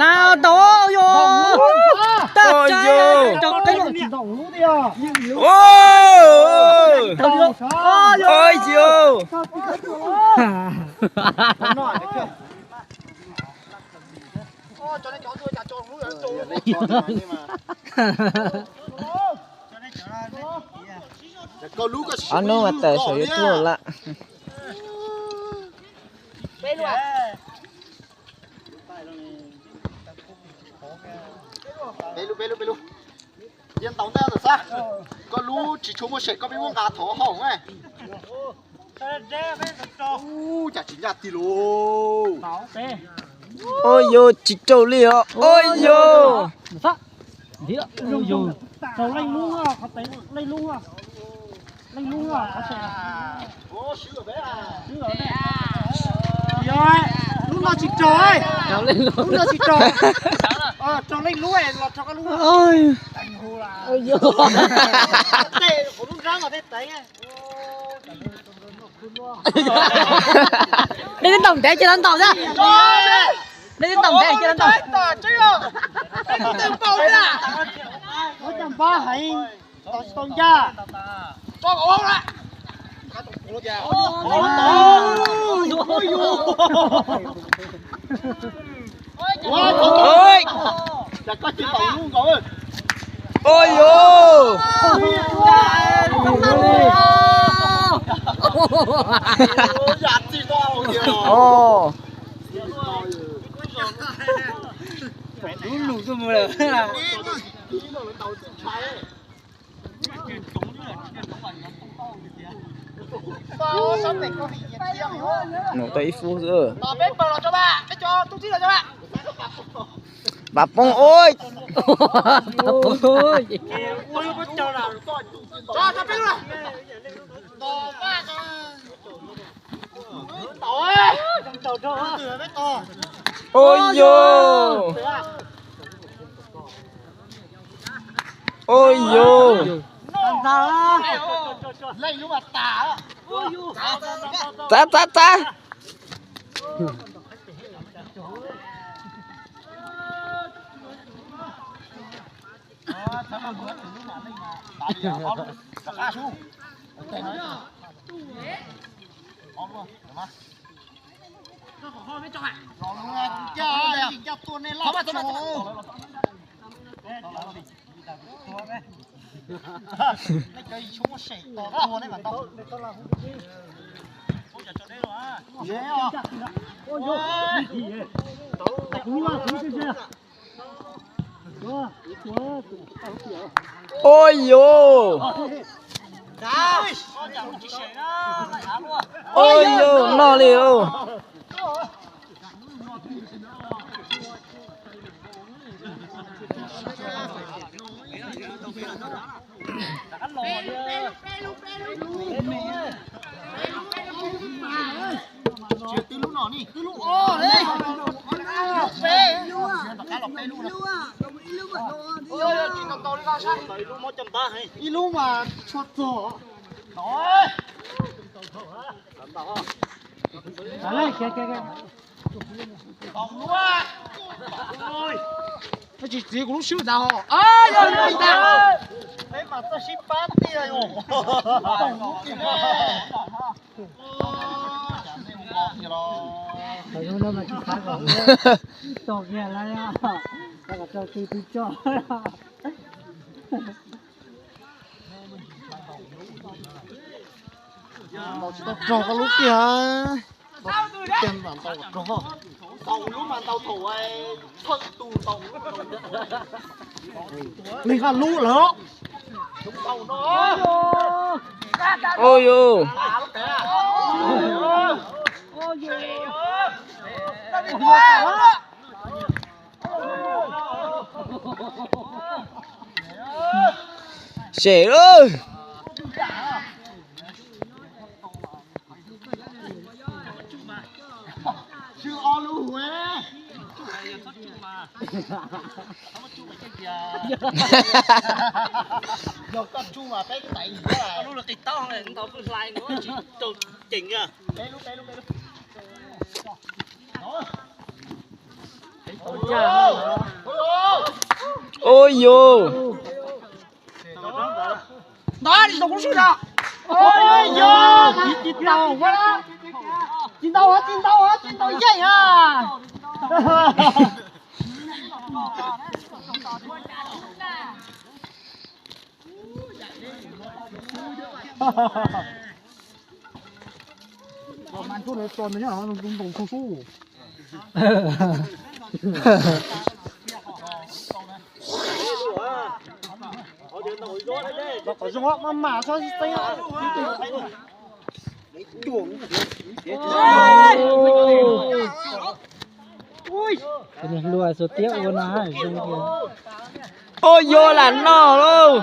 Lao tau yog. Tag tsav. Oj, oj, ob hnub mas tawm saum YouTube lawm. Peb lub, peb lub, peb lub. Cia ntaus ntej ntawm xab. Koj lub tsis tshua muaj seem, koj peb muab nqa thov haum na. Ub, cas tsis ncaj tig lauj. Oj yog, tsis raug li os. Oj yog. Raug leej lub, leej lub, leej lub. Yog, lub no tsis raug, lub no tsis raug. Raug leej lub los raug koj lub. Tej kuv lub nrab mas tej teev. Nej twb ntaus ntev cia los ntaus na. Nej twb ntaus ntev cia los ntaus. Ua cas npab heev, ntaus tsis tau ncaj. Ua, ua, ua. Ua yus. Oj. Lub lus tuaj mus lawm. Num tau ib fub xwb. Vam poob ua. Ua yus. Ua yus. Txav, txav, txav. Ua yus. Ua yus, noj li lauj. Ib lub mas tshua txog. Tsis txiv kuv lub swb ntag. Peb mas txawj sib pab tiag. Ntaus tsis tau rog koj lub tiag. Ntaus tiag mas ntaus rog. Ntaus lub mas ntaus thaum txhawj tus ntaus. Lig koj lub lawm. Ua yus. Sem lauj. Yog koj tsuj mas peb tais lub qis taub ntau pw hlais ntau tsis tau ceem. Ua yus. Ntawd, tsis tau kuv swb na. Ua yus, tsis tau, tsis tau, tsis tau, tsis tau yeej a. Ua yus lam noj lauj.